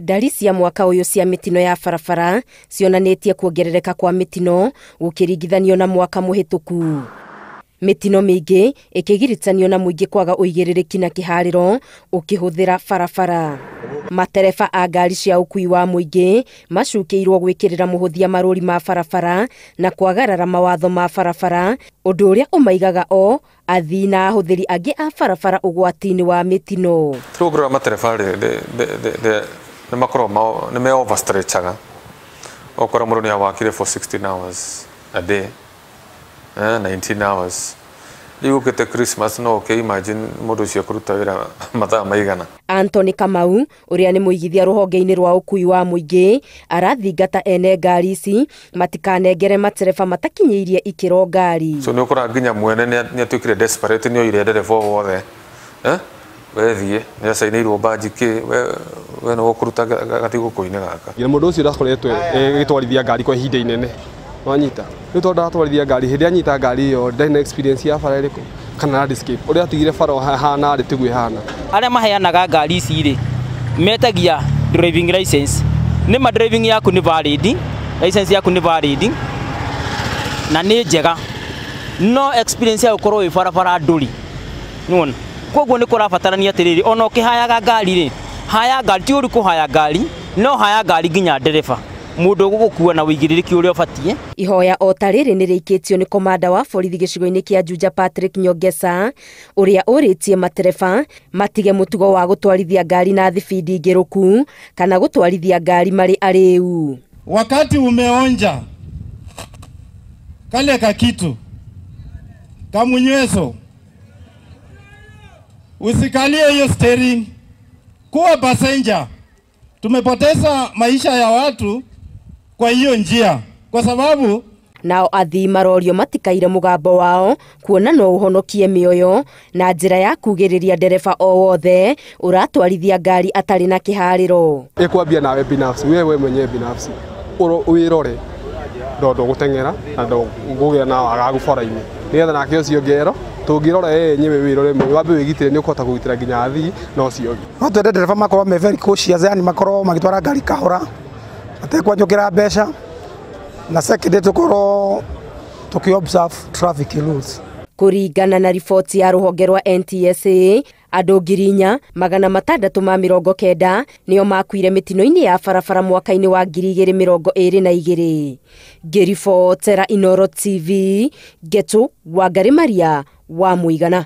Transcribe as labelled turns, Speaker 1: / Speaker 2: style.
Speaker 1: Ndari cia mwaka ũyũ cia mĩtino ya barabara cionanĩtie kuongerereka kwa mĩtino gũkĩringithanio na mwaka mũhĩtũku. Mĩtino mĩingĩ ĩkĩgiritanio na mũingĩ kwaga ũigĩrĩrĩki na kĩharĩro ũkĩhũthĩra barabara. Matereba a ngari cia ũkui wa mũingĩ macukĩirwo gwĩkĩrĩra mũhũthia marũri ma barabara na kwagarara mawatho ma barabara, ũndũ ũrĩa ũmaigaga o athii na ahũthĩri angĩ a barabara ũgwati-inĩ wa mĩtino.
Speaker 2: Rĩu matereba rĩ, nĩ makoragwo nĩ me overstretchaga. Okorwo mũndũ nĩ awakire for 16 hours a day, 19 hours. Rĩu ũkĩte Christmas no ũkĩ imagine mũndũ ũcio kũruta wĩra mathaa maigana.
Speaker 1: Anthony Kamau ũrĩa nĩ mũigithia rũhonge-inĩ rwa ũkui wa mũingĩ arathingata ene ngari ici matikanengere matereba matakinyĩirie ikĩro ngari.
Speaker 2: So nĩ ũkora nginya mwene nĩ atuĩkire desperate, nĩ oire ndereba o wothe, wethiĩ nĩ acainĩirwo mbanji kĩ we nĩ ũkũruta gatigũkũ-inĩ gaka.
Speaker 3: Nginya mũndũ ũcio ndakoretwo agĩtwarithia ngari kwa ihinda inene, wanyita rĩu tondũ ndatwarithia ngari hĩndĩ anyita ngari ĩyo ndarĩ na experience ya bara ĩrĩkũ kana landscape ũrĩa atigire bara hana rĩ tiguo ĩhana.
Speaker 4: Arĩa maheanaga ngari ici rĩ metagia driving license, nĩ ma driving yaku nĩ valid, license yaku nĩ valid na nĩ njega, no experience ya gũkorwo wĩ barabara ndũrĩ, nĩwona. Koguo nĩ kũrabatarania atĩrĩrĩ, ona ũkĩhayaga ngari rĩ, haya ngari ti ũru kũhaya ngari, no haya ngari nginya ndereba mũndũ ũgũgũkua na ũigĩrĩrĩki ũrĩa ũbatiĩ.
Speaker 1: Ihoya o ta rĩrĩ nĩ rĩikĩtio nĩ komanda wa borithi gĩcigo-inĩ kĩa Juja Patrick Nyongesa ũrĩa ũrĩtie matereba matige mũtugo wa gũtwarithia ngari na thibindi ngĩrũku kana gũtwarithia ngari marĩ arĩu.
Speaker 5: Wakati umeonja kale kakitu kamunyweso, usikalie hiyo steering, kuwa passenger. Tumepoteza maisha ya watu kwa hiyo njia kwa sababu
Speaker 1: nao athii marorio matikaire mũgambo wao kuona no ũhonokie mĩoyo na njĩra ya kugĩrĩria ndereba o wothe ũratwarithia ngari atarĩ na kĩharĩro.
Speaker 3: Ĩkwambia nawe binafsi, wewe mwenyewe binafsi wĩrore ndo ndũgũteng'era na ndũkũgĩa na wagagu bara-inĩ, nĩgetha nake ũcio ũngĩ erwo tũngĩrora yenyewe wĩrore wambe wĩgitĩre nĩ ũkũhota kũgitĩra nginya athii na ũcio ũngĩ.
Speaker 6: No twende ndereba makorwo me very cautious, yani makorwo magĩtwara ngari kahora matekwanjũkĩra mbeca, na second tũkorwo tũkĩ observe traffic rules.
Speaker 1: Kũringana na riboti ya rũhonge rwa NTSA, andũ 4690 nĩo makuire mĩtino-inĩ ya barabara mwaka-inĩ wa 2022. Ngĩribotera Inooro TV, Ngetu Wangari Maria wa Mũigana.